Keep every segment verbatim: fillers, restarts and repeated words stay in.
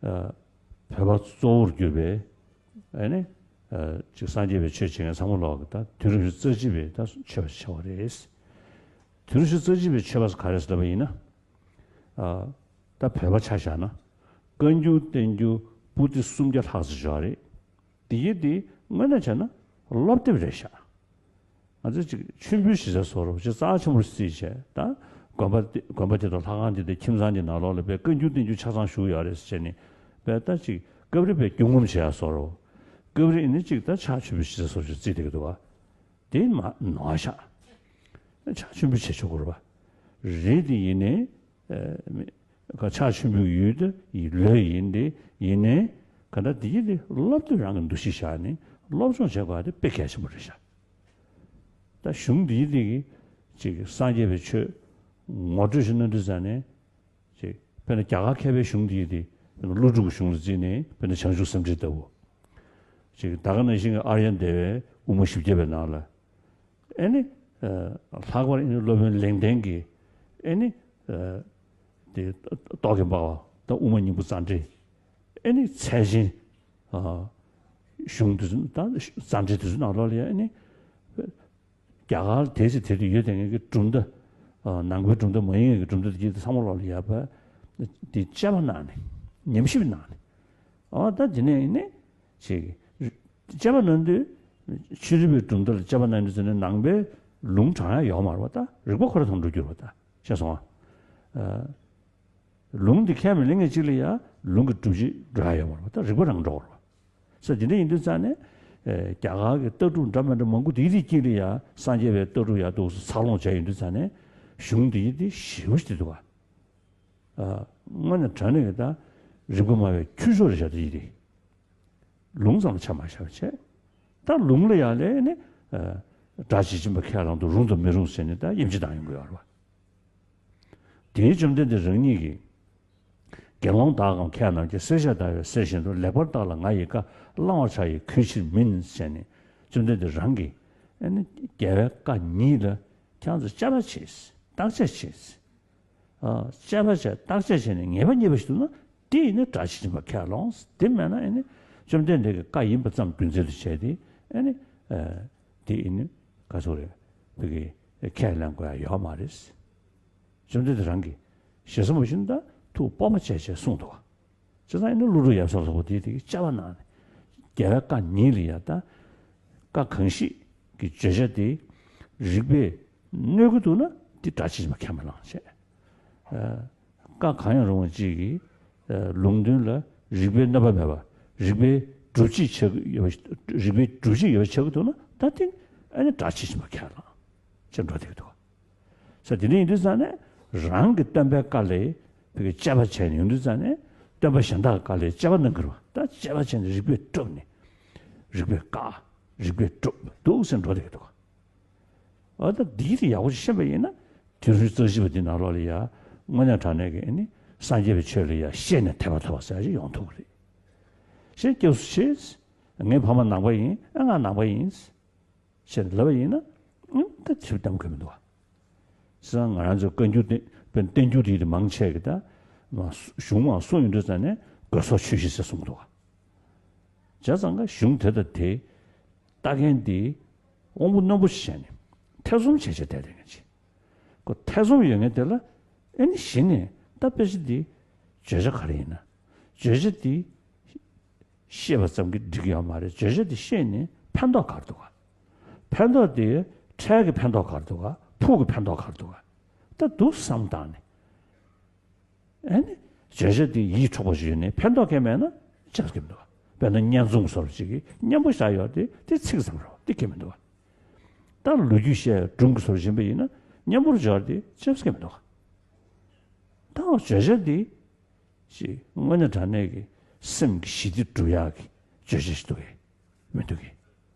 བོད་པ་གཙོ་བོར་གྱུར་པའི་ཨ་ནི་ཅིག་སངས་རྒྱས་པའི་ཆོས་བྱེད་མཁན་ཚང་མ་ལོག་གི་ད་དུས་རབས་བཅུ་གཅིག་པའི་ད་ཆོས་པ་ཆགས་པ་རེད། དུས་རབས་བཅུ་གཅིག་པའི་ཆོས་པ་ག་རེ་ཟེར་བ་ཡིན་ན། ད་བོད་པ་ཆ་བཞག་ན་བཀའ་འགྱུར་བསྟན་འགྱུར་པོ་ཏི་སུམ་བརྒྱ་ལྷག་ཙམ་ཡོད་རེད། དེ་ཡི་དེ་དངོས་གནས་བྱས་ན་སློབ་དེབ་རེད་ཤག་ང་ཚོས་ཅིག་མཆོད་འབུལ་ཞུ་ས་བཟོ་འདྲ་ཅིག་རྩ་ཆེན་པོར་བརྩིས་བྱས་ད་དགོན་པ་དེ་དགོན་པ་དེ་དང་ལྷ་ཁང་དེ་དང་ཁྱིམ་ཚང་དེ་ནང་ལོགས་ལ་དཔེ་བཀའ་འགྱུར་བསྟན་འགྱུར་ཆ་ཚང་བཞུགས་ཡོད་རེད་ཟེར་བྱས་ནས་དཔེ་ད་ཅིག་སྐབས་རེ་དཔེ་རྒྱུ་ངོམ་བྱེད་ཡ་བཟོ་འདྲ། སྐབས་རེ་ཨ་ནི་ཅིག་ད་ཕྱག་མཆོད་འབུལ་ཞུ་ས་བཟོ་འདྲ་ཅིག་བརྩིས་བསྡད་ཀྱི་འདུག་བ། དེ་མ་ནོར་ཤག་ཕྱག་མཆོད་འབུལ་བྱེད་ཆོག་གི་རེད་བ། རེད་དེ་ཡིན་ནའི། ཨ་མི་ཁ་ཕྱག་མཆོད་འབུལ་ཡོད་དེ་ཡིན་ལོས་ཡིན་དེ་ཡིན་ནའི་ག་འདྲ་དེ་ཡིན་དེ་སློབ་དེབ་རང་གི་འདུ་ཤེས་བཞག་ནས་སློབ་སྦྱོང་བྱེད་དགོས་པ་དེ་དཔེ་གལ་ཆེན་པོ་རེད་ཤག་ད་གཞུང་འདི་ཡིན་དེ་གི་ཅིག་སངས་རྒྱས་པའི་ཆོས་ངོ་སྤྲོད་ཞིག་གནང་དུས་ཙ་ནས་ཅིག་དཔེར་ན་རྒྱ་གར་མཁས་པའི་གཞུང་འདི་ཡིན་དེ་དཔེར་ན་ཀླུ་སྒྲུབ་གཞུང་ལ་བརྩིས་ནས་དཔེར་ན་བྱང་ཆུབ་སེམས་འགྲེལ་ལྟ་བུ། ཅིག་ད་ག་ནང་བཞིན་གྱི་ཨཱརྱ་དེ་བའི་དབུ་མ་བཞི་བརྒྱ་པའི་ནང་ལ། ཨེ་ནི། ལྷག་པར་ཨེ་ནི་སློབ་དཔོན་ལེགས་ལྡན་གྱི། ཨེ་ནི། དེ་རྟོག་གེ་འབར་བ་དང་དབུ་མ་སྙིང་པོ་རྩ་འགྲེལ། ཨེ་ནི་ཚད་ཆེན། གཞུང་དེ་ཚོ་ད་རྩ་འགྲེལ་དེ་ཚོ་ནང་ལོགས་ལ་ཡང་ཨེ་ནི། རྒྱ་གར་དེ་ཚོ་དེ་དུ་ཡོད་དེ་ངེད་ཀྱི་གྲུབ་མཐའ། ནང་པའི་གྲུབ་མཐའ་མ་ཡིན་ངེད་ཀྱི་གྲུབ་མཐའ་དེ་ཚང་མ་ལོགས་ལ་ཡ་པ། དེ་དཔྱད་པ་གནང་ནས་ཉམས་ཞིབ་གནང་ནས། ཨོ་ད་དེ་ནས་ཨེ་ནི། ཅིག་དཔྱད་པ་གནང་དུས། ཕྱི་རིག་པའི་གྲུབ་མཐའ་ལ་དཔྱད་པ་གནང་དུས་ཟེར་ནས་ནང་པའི་ལུང་དྲངས་ཡ་ཡོད་མ་རེད་བ་ད། རིགས་པ་ཁོ་རང་ཐོག་འགྲོ་རྒྱུ་རེད་བ་ད། ཤེས་སོང་ཨ། ལུང་འདི་ཁས་མི་ལེན་མཁན་གཅིག་ལ་ཡ་ལུང་གི་སྒྲུབ་བྱེད་འགྲོ་ཡ་ཡོད་མ་རེད་བ་ད། རིགས་པ་རང་འགྲོ་བ་རེད་བ། ས་དེ་འདྲ་ཡིན་དུས་ཙང་ནས། རྒྱ་གར་གྱི་ལྟ་གྲུབ་འདྲ་མི་འདྲ་མང་པོ་དེའི་རིགས་དཀྱིལ་ལ་ཡ་སངས་རྒྱས་པའི་ལྟ་གྲུབ་ཡ་འདུག་སེ་འཚར་ལོངས་བྱས་ཡོང་དུས་ཙང་ནས་གཞུང་འདི་ཡི་དེ་ཞེ་པོ་ཞིག་འདུག་བ། དངོས་གནས་དྲང་གནས་ཀྱི་ད་རིག་པ་སྨྲ་བའི་ཁྱུ་མཆོག་རེད་བཞག་དེ་ཡི་དེ། ལུང་ཙམ་ལ་ཆ་མ་བཞག་པ་བྱས། ད་ལུང་ལ་ཡ་ལས་ནི། སྒྲ་ཇི་བཞིན་པ་ཁས་བླངས་དང་རུང་དང་མི་རུང་ཟེར་ནས་ད་དབྱེ་འབྱེད་བཏང་ཡོང་གི་ཡོད་རེད་བ། དེའི་བཅོམ་ལྡན་འདས་རང་ཉིད་ཀྱིས། དགེ་སློང་དག་གམ་མཁས་རྣམས་ཀྱིས། གསེར་ཞལ་ཟླ་བའི་གསེར་བཞིན་དུ། ལེགས་པར་བརྟགས་ལ་ང་ཡི་བཀའ། བླང་བར་བྱ་ཡི་གུས་ཕྱིར་མིན། ཟེར་ནས་བཅོམ་ལྡན་འདས་རང་གིས་ཨ་ནི་རྒྱལ་བའི་བཀའ་ཉིད་ལ་ཁྱེད་ཚོས་དཔྱད་པ་བྱེད། བརྟག་དཔྱད་བྱེད། ཨ་དཔྱད་པ་བྱས་བརྟག་དཔྱད་བྱས་ནས་ངེས་པ་རྙེད་པ་ཞིག་འདུག་ན་དེ་ཡིན་ན་སྒྲ་ཇི་བཞིན་པ་ཁས་བླངས། དེ་མེད་ན་ཨ་ནི་བཅོམ་ལྡན་འདས་ཀྱི་བཀའ་ཡིན་པ་ཙམ་རྒྱུ་མཚན་དུ་བྱས་ཏེ་ཨ་ནི། དེ་ཡིན་ན་ག་ཚོད་རེད། བོད་ཀྱི་ཁས་ལེན་དགོས་ཡ་ཡོད་མ་རེད། བཅོམ་ལྡན་འདས་རང་གིས་ཞེ་ས་མ་ཞུ་ན་ད་ཐུགས་སྤོབས་པ་བྱས་བྱས་གསུངས་འདུག་བ། བྱས་ཙང་ཨ་ནི་ཀླུ་སྒྲུབ་ཡབ་སྲས་ལྷག་པ་དེ་དེ་གི་དཔྱད་པ་གནང་ནས་རྒྱལ་བའི་བཀའ་ཉིད་ལ་ཡ་ད་བཀའ་གང་ཞིག་གི་བརྗོད་བྱ་དེ་རིགས་པས་གནོད་ཀྱི་འདུག་ན་དེ་སྒྲ་ཇི་བཞིན་པ་ཁས་མ་བླངས་བྱས། བཀའ་གང་ཡང་རུང་བ་གཅིག་གིས་ལུང་དོན་ལ་རིགས་པའི་གནོད་པ་མེད་པ་རིགས་པའི་སྒྲུབ་བྱེད་ཆགས་ཀྱི་ཡོད་པ་རིགས་པའི་སྒྲུབ་བྱེད་ཡོད་པ་ཆགས་ཀྱི་འདུག་ན་ད་དེ་ཨ་ནི་སྒྲ་ཇི་བཞིན་པ་ཁས་བླངས་བྱས་འགྲོ་བསྡད་ཀྱི་འདུག་ས་དེ་འདྲ་ཡིན་དུས་ཙང་ནས་རང་གི་སྟོན་པའི་བཀའ་ལས་བོད་ཀྱི་དཔྱད་པ་བྱས་ནས་ཡོང་དུས་ཙང་ནས་སྟོན་པ་གཞན་དག་གི་བཀའ་ལས་དཔྱད་པ་གནང་གི་རེད་བ། ད་དཔྱད་པ་བྱས་ནས་རིགས་པས་བསྒྲུབས་ནས་རིགས་པས་བཀག་རིགས་པས་བསྒྲུབས་འདུག་ཟེར་འགྲོ་བསྡད་ཀྱི་འདུག་ཨ་ད་འདི་ཡག་པོ་ཞིག་ཤེས་པ་ཡིན་ན་དུས་རབས་རྩ་བཞི་པ་འདི་ནང་ལོགས་ལ་ཡ་དངོས་གནས་དྲང་གནས་ཀྱི་ཨ་ནི་སངས་རྒྱས་པའི་ཆོས་ལ་ཡ་ཤེས་ནས་དད་པ་ཐོབ་པ་ཟེར་ཞིག་ཡོང་ཐུབ་ཀྱི་རེད། ཞེས་སྐྱབས་སུ་མཆི། ངའི་ཕ་མ་ནང་པ་ཡིན། ཨ་ང་ནང་པ་ཡིན། ཞེས་ལབ་པ་ཡིན་ན། ཨང་ད་ཁྱེད་གཏམ་གྱི་མི་འདུག་བ། བྱས་ཙང་ང་རང་ཚོའི་བཀའ་འགྱུར་དེ་བསྟན་འགྱུར་དེ་མང་ཆེ་གི་ད་མ་གཞུང་མང་གསུང་ཡོང་དུས་ཙང་ནས་དགོས་སོགས་ཆོས་བཞི་ཟེར་གསུངས་འདུག་བ། བྱས་ཙང་ཀ་གཞུང་དེ་དང་དེ་ལྟ་མཁན་དེ་དབང་པོ་རྣོན་པོ་ཞིག་བྱས་ནས་ཐེ་ཚོམ་བྱས་བྱས་བསྡད་བསྡད་མཁན་ཅིག་ཁོ་ཐེ་ཚོམ་ཡོད་མཁན་དེ་ལ་ཨེ་ནི་གཞི་ནས་ད་དཔེ་ཆ་འདི་བརྗོད་བྱ་ག་རེ་ཡིན་ན་བརྗོད་བྱ་འདི། ཤེས་པ་ཙམ་གྱིས་འགྲིག་གི་ཡོད་མ་རེད། བརྗོད་བྱ་དེ་ཤེས་ནས་ཕན་ཐོགས་ག་རེ་འདུག་ག་ཕན་ཐོགས་དེ་འཕྲལ་གྱི་ཕན་ཐོགས་ག་རེ་འདུག་ག་ཕུགས་ཀྱི་ཕན་ཐོགས་ག་རེ་འདུག་ག་ད་འདུག་བསམ་བཏང་ནས། ཨ་ནི་བརྗོད་བྱ་དེ་ཡིད་འཕྲོག་པ་ཞིག་ཡོད་ནས་ཕན་ཐོགས་གང་ཡང་མེད་ན་ཅི་ཡང་གི་མི་འདུག་ག་དཔེར་ན་སྙན་རྩོམ་བཟོ་འདྲ་ཅིག་གིས་སྙན་པོ་བཞག་ཡོད་དེ་དེ་ཚིག་ཙམ་རེད་བ། དེ་གང་ཡང་མི་འདུག་ག་ད་ལོ་རྒྱུས་བཤད་སྒྲུང་གི་བཟོ་འདྲ་ཡིན་པ་ཡིན་ན་སྙན་པོར་སྦྱར་ཏེ་ཅི་ཡང་གི་མི་འདུག་ག་ད་བརྗོད་བྱ་དེ། ཅེས་དངོས་གནས་དྲང་གནས་ཀྱི་སེམས་ཀྱི་ཞི་བདེ་སྒྲུབ་ཡག་གི་བརྗོད་བྱ་ཞིག་འདུག་གས། མི་འདུག་གས།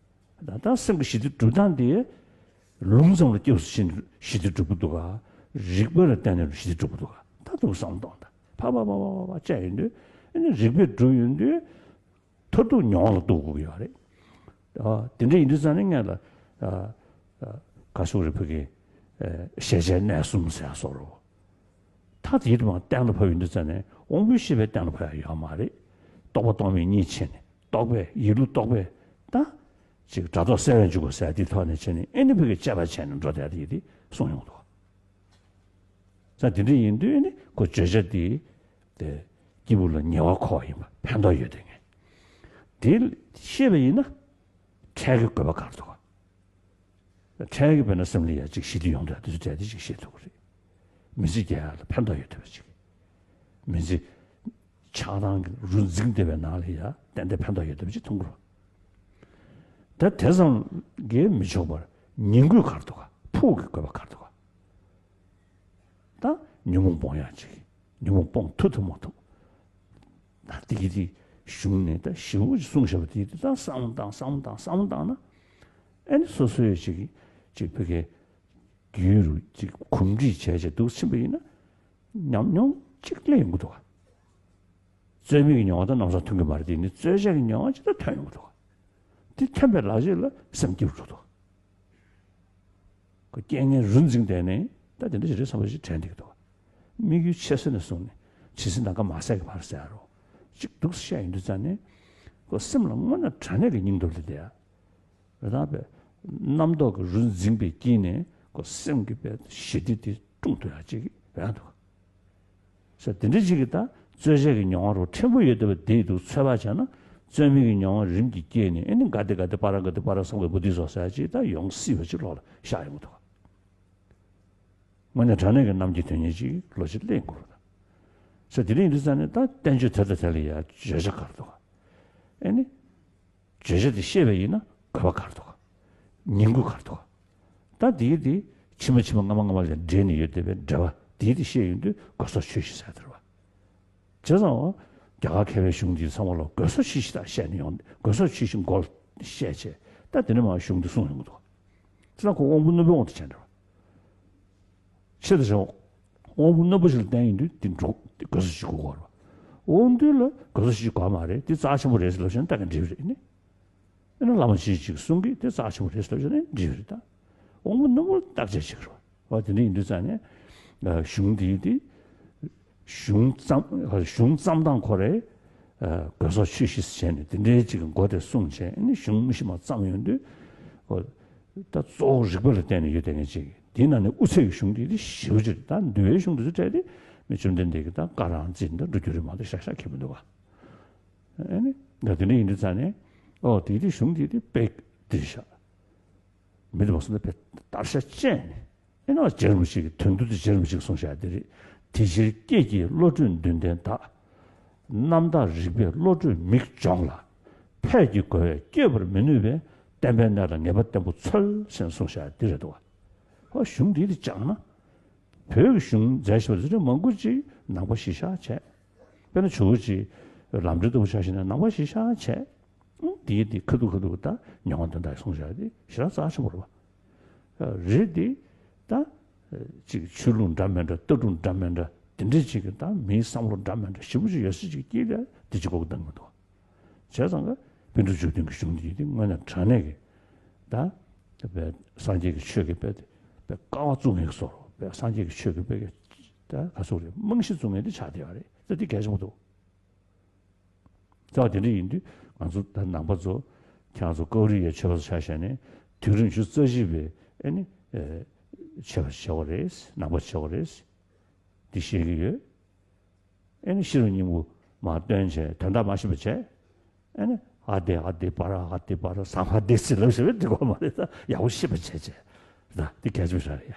ད་ལྟ་སེམས་ཀྱི་ཞི་བདེ་སྒྲུབ་སྟངས་དེ་ལུང་ཙམ་ལ་སྐྱབས་སུ་ཕྱིན་ཞི་བདེ་སྒྲུབ་ཀྱི་འདུག་ག་རིགས་པ་ལ་བརྟེན་ནས་ཞི་བདེ་སྒྲུབ་ཀྱི་འདུག་ག་ད་འདུག་བསམ་བློ་གཏོང་དང་ཕ་ཕ་ཕ་ཕ་ཕ་ཕ་བཅད་ཡོང་དུས་ཨ་ནི་རིགས་པས་སྒྲུབ་ཡོང་དུས། མཐར་ཐུག་མྱོང་བ་ལ་གཏུག་དགོས་ཀྱི་ཡོད་རེད། ཨ་དེ་འདྲ་ཡིན་དུས་ཙང་ནས་ངས་ལ་ཨ་ཨ་ག་ཟེར་རེད་བོད་ཀྱི་ཨ་ཤེས་བྱའི་གནས་གསུམ་ཟེར་ཡ་བཟོ་འདྲ། ད་དེའི་མ་གཏན་ལ་ཕབ་ཡོང་དུས་ཙང་ནས་ དབང་པོའི་ཤེས་པས་གཏན་ལ་ཕབ་ཡ་ཡོད་མ་རེད། རྟོག་པ་རྟོག་མེད་གཉིས་ཕྱེ་ནས་རྟོག་པས་ཡིད་ལུགས་རྟོག་པས་ད་ཅིག་སྒྲ་རྟོག་སེལ་བར་འཇུག་པ་ཟེར་དེའི་ཐོག་ནས་བྱས་ནས་ཨེ་ནི་ཕ་གི་དཔྱད་པ་བྱས་ནས་འགྲོ་བསྡད་དེ་དེ་གསུངས་ཡོང་འདུག་ས་དེ་འདྲ་ཡིན་དུས་ནི་ཁོ་བརྗོད་བྱ་དེ་དེ་སྐྱེས་བུ་ལ་ཉེ་བར་མཁོ་བ་ཡིན་པ་ཕན་ཐོགས་ཡོད་དེ་ངས་དེ་ཤེས་པ་ཡིན་ན་འཕྲལ་གྱི་དགོས་པ་ག་རེ་འདུག་ག་འཕྲལ་གྱི་དཔེར་ན་སེམས་ལ་ཡ་གཅིག་ཞི་བདེ་ཡོང་དུས་དེ་ཚོ་འཕྲལ་དེ་གཅིག་ཤེས་ཐུབ་ཀྱི་རེད། མི་ཚེ་རྒྱལ་ཡག་ལ་ཕན་ཐོགས་ཡོད་ཐུབ་པ་ཅིག་མི་ཚེ་ཆགས་སྡང་གི་རུ་འཛིངས་བསྡད་པའི་ནང་ལ་ཡ་ཏན་ཏན་ཕན་ཐོགས་ཡོད་ཐུབ་པ་ཅིག་མཐོང་གི་རེད། ད་དེ་ཙམ་གྱིས་མི་ཆོག་པར་ཉིང་དགོས་ག་རེ་འདུག་ག་ཕུགས་ཀྱི་དགོས་པ་ག་རེ་འདུག་ག་ད་ཉོན་མོངས་སྤོང་ཡག་ཅིག་ཉོན་མོངས་སྤོང་ཐུབ་ཐུབ་མ་ཐུབ། ད་དེ་གི་དེ་གཞུང་ནས་ད་ཞེ་པོ་ཅིག་གསུངས་བཞག་པ་དེ་དེ་ད་བསམ་བློ་བཏང་བསམ་བློ་བཏང་བསམ་བློ་བཏང་ན། ཨེ་ནི་སོ་སོའི་ཅིག་ཅིག་ཕ་གི་རྒྱུན་རུ་ཅིག་གོམས་འདྲིས་བྱས་བྱས་འདུག་ཕྱིན་པ་ཡིན་ན། ཉམས་མྱོང་ཅིག་སླེབས་ཡོང་གི་འདུག་ག་རྩོལ་མེད་ཀྱི་མྱོང་བ་དང་ལམ་སང་ཐོན་གྱི་མ་རེད་དེ་ནི་རྩོལ་བྱེད་ཀྱི་མྱོང་བ་ཅིག་ད་ཐོན་ཡོང་གི་འདུག་ག་དེ་ཐོན་པའི་ལག་རྗེས་ལ་སེམས་སྐྱིད་པོ་འགྲོ་འདུག་ག་ཁོ་རྐྱེན་ངན་རུ་འཛིངས་བསྡད་ནས་ད་དེ་འདྲ་ཞིག་རེད་བསམ་པ་ཞིག་དྲན་བསྡད་ཀྱི་འདུག་དམིགས་ཡུལ་ཆེ་ས་ནས་བཟུང་ནས་ཇི་སྲིད་ནམ་མཁའ་མ་ཟད་ཀྱི་བར་ཟེར་རོ། གཅིག་འདུག་བཤད་ཡོང་དུས་ཙང་ནས་ཁོ་སེམས་ལ་དངོས་གནས་དྲང་གནས་ཀྱི་སྙིང་སྟོབས་དེ་བསྡད་ཡ། རེད་དང་པས་རྣམ་རྟོག་གི་རུ་འཛིངས་པའི་དཀྱིལ་ནས་ཁོ་སེམས་ཀྱི་པའི་ཞི་བདེ་དེ་སྲུང་ཐུབ་ཡ་གཅིག་གི་བས་འདུག་ས་དེ་འདྲ་ཅིག་གིས་ད་རྩོལ་བཅས་ཀྱི་མྱོང་བ་རུ་ཕྲན་བུ་ཡོད་བསྡད་པ་དེ་འདུག་ཚོད་དཔག་བྱས་ན་རྩོལ་མེད་ཀྱི་མྱོང་བ་རིམ་གྱིས་སྐྱེས་ནས་ཨེ་ནི་ག་དེ་ག་དེ་པ་ར་ག་དེ་པ་ར་སོགས་པའི་བུ་དེ་སོགས་ཟེར་ཅིག་ད་ཡོང་སྲིད་པ་ཅིག་ལོག་ལ་ཤར་ཡོང་གི་འདུག་དངོས་གནས་དྲང་གནས་ཀྱི་རྣམ་འགྱུར་དོན་གཉེར་ཅིག་ལོ་ཅིག་གླེང་དགོས་རེད། ས་དེ་འདྲ་ཡིན་དུས་ཙང་ནས་ད་བསྟན་བཅོས་དེ་དང་དེ་ལ་ཡ་བརྗོད་བྱ་ག་རེ་འདུག་ཨེ་ནི། བརྗོད་བྱ་དེ་ཤེས་པ་ཡིན་ན་དགོས་པ་ག་རེ་འདུག་ཉིང་དགོས་ག་རེ་འདུག་ད་དེའི་དེ་ཕྱི་མ་ཕྱི་མ་སྔ་མ་སྔ་མ་ལ་འདྲེས་ནས་ཡོད་བསྡད་པའི་འབྲེལ་བ་དེའི་དེ་ཤེས་ཡོང་དུས་དགོས་སོགས་ཆོས་བཞི་ཟེར་དེ་རེད་བ། བྱས་ཙང་རྒྱ་གར་མཁས་པའི་གཞུང་འདིའི་ཚང་མ་ལ་དགོས་སོགས་ཆོས་བཞི་དག་བཤད་ནས་ཡོང་དགོས་སོགས་ཆོས་བཞི་མགོ་བཤད་བྱས་ད་དེ་ནས་མར་གཞུང་འདི་གསུངས་ཡོང་གི་འདུག་ཅི་ལ་ཁོ་དབང་པོ་རྣོན་པོའི་དབང་དུ་བྱས་འདྲ་བ། ཆེད་དུ་བྱུང་། དབང་པོ་རྣོན་པོ་ཞིག་ལ་བརྟེན་ཡིན་དུས་དེ་འགྲོ་དེ་དགོས་སུ་ཞིག་དགོས་ཀྱི་རེད། འོ་འདུས་ལ་དགོས་སུ་ཞིག་དགོས་མ་རེད་དེ་རྩ་ཆེན་པོ་རེད་ཟེར་ལབ་བྱས་ན་ད་ག་འགྲིག་རེད་ནི། ཨེ་ན་བླ་མ་ཅིག་ཅིག་གསུང་གི་དེ་རྩ་ཆེན་པོ་རེད་ཟེར་ལབ་བྱས་ན་འགྲིག་རེད་ད། དབང་པོ་རྣོན་པོ་བརྟག་དཔྱད་བྱེད་ཀྱི་རེད། འོ་དེ་འདྲ་ཡིན་དུས་ཙང་ནས་གཞུང་འདིའི་དེ། གཞུང་བརྩམས་གཞུང་བརྩམས་སྟངས་ཁོ་རེ། དགོས་སོགས་ཆོས་བཞི་ཟེར་བྱས་ནས་དེ་འདྲའི་ཅིག་གི་མགོ་དེ་གསུངས་བྱས་ནས་གཞུང་མི་ཤི་མ་བརྩམས་ཡོང་དུས། ད་གཙོ་བོ་རིགས་པ་ལ་བརྟེན་ནས་ཡོད་དེ་ངེས་ཅིག་དེའི་ནང་ནས་དབུ་ཚད་ཀྱི་གཞུང་དེ་དེ་ཞེ་པོ་ཅིག་ད་འདུལ་བའི་གཞུང་དེ་ཚོ་སྤྲད་དེ་མི་བཅོམ་ལྡན་འདས་ཀྱི་ད་བཀའ་རང་འཛིན་ད་འགྲོ་རྒྱུ་རེད་མ་གཏོགས་ཤག་ཤག་ཁེ་མི་འདུག་ག་ཨ་ནི་ད་དེ་འདྲ་ཡིན་དུས་ཙང་ནས་ཨོ་དེ་དེ་གཞུང་དེ་དེ་དཔེ་འདིར་བཞག་མི་དེ་མ་སོང་ན་དཔེ་དར་ཤ་བཅད་ནས། ཨེ་ནོ་རྗེ་རིན་པོ་ཆེ་གི་དོན་བསྡུ་དེ་རྗེ་རིན་པོ་ཆེ་གིས་གསུངས་བཞག་དེ་རེད། དེ་ཕྱིར་སྐྱེས་ཀྱི་བློ་གྲོས་འདུན་ལྡན་དག་རྣམ་དག་རིག་པས་བློ་གྲོས་མིག་སྦྱོངས་ལ། ཕས་ཀྱི་རྒོལ་བས་བསྐྱོད་པར་མི་ནུས་པས། བསྟན་པའི་གནས་ལ་ངེས་པ་བརྟན་པོ་འཚོལ་ཞེས་གསུངས་བཞག་དེ་རེད་དོ། ཧོ་གཞུང་འདི་དེ་སྦྱངས་ན། བོད་ཀྱི་གཞུང་མཛད་བཞིན་པ་ཚོ་མང་པོ་ཅིག་ནང་པ་གཞི་བཞག་བྱས། དཔེར་ན་ཇོ་བོ་རྗེ་ལམ་འབྲས་ལྟ་བུ་ཆ་བཞག་ན་ནང་པ་གཞི་བཞག་བྱས། དེའི་དེ་ཁ་ཐུག་ཁ་ཐུག་ད་མྱོང་བ་དོན་དག་གསུངས་བཞག་དེ་ཞེ་དྲག་རྩ་ཆེན་པོ་རེད་བ། རེད་དེ། ད། ཅིག་ཆོས་ལུགས་འདྲ་མི་འདྲ་ལྟ་གྲུབ་འདྲ་མི་འདྲ་དེ་འདྲས་ཅིག་གི་ད་མིའི་བསམ་བློ་འདྲ་མི་འདྲ་ཞེ་པོ་ཅིག་ཡོད་ས་ཅིག་དཀྱིལ་ལ་དེ་ཅིག་གོ་གི་འདང་མི་འདུག་བྱས་ཙང་གི་པཎ་གྲུབ་བཅུ་བདུན་གྱི་གཞུང་འདི་དེ་དངོས་གནས་དྲང་གནས་ཀྱི་ད། དཔེ་སངས་རྒྱས་ཀྱི་ཆོས་ཀྱི་དཔེ་དེ་དཔེ་དཀའ་བ་བཙུགས་མཁན་གྱི་བཟོ་འདྲ་དཔེ་སངས་རྒྱས་ཀྱི་ཆོས་ཀྱི་དཔེ་གི་ད་ག་ཚོད་རེད་རྨང་གཞི་བཙུགས་མཁན་དེ་ཆགས་བསྡད་ཡོད་རེད་ད་དེ་གལ་ཆེན་པོ་འདུག་རྩ་བ་དེ་འདྲ་ཡིན་དུས་ང་ཚོ་ད་ནང་པ་ཚོ་ཁྱེད་རང་ཚོ་ཀའུ་རི་ཡའི་ཆོས་པ་ཚོ་ཆ་བཞག་ནས་དུས་རིམ་བཅུ་རྩ་བཞི་པའི་ཨེ་ནི་ཨེ་ཆོས་པ་ཆགས་པ་རེད་ནང་པ་ཆགས་པ་རེད་འདི་ཤེས་ཀྱི་ཡོད། ཨེ་ནི་ཤེས་རབ་སྙིང་པོ་མར་བཏོན་བྱས་དོན་དག་མ་ཤེས་པ་བྱས་ཨེ་ནི་ཨ་དེ་ཨ་དེ་པ་ར་ཨ་དེ་པ་ར་ཟ་མ་དེ་ཟེར་ལབ་ཞེས་པའི་འགྲིག་གོ་མ་རེད་ད་ཡག་པོ་ཤེས་པ་བྱས་བྱས་ད་འདི་གལ་ཆེན་པོ་ཞིག་རེད་ཡ།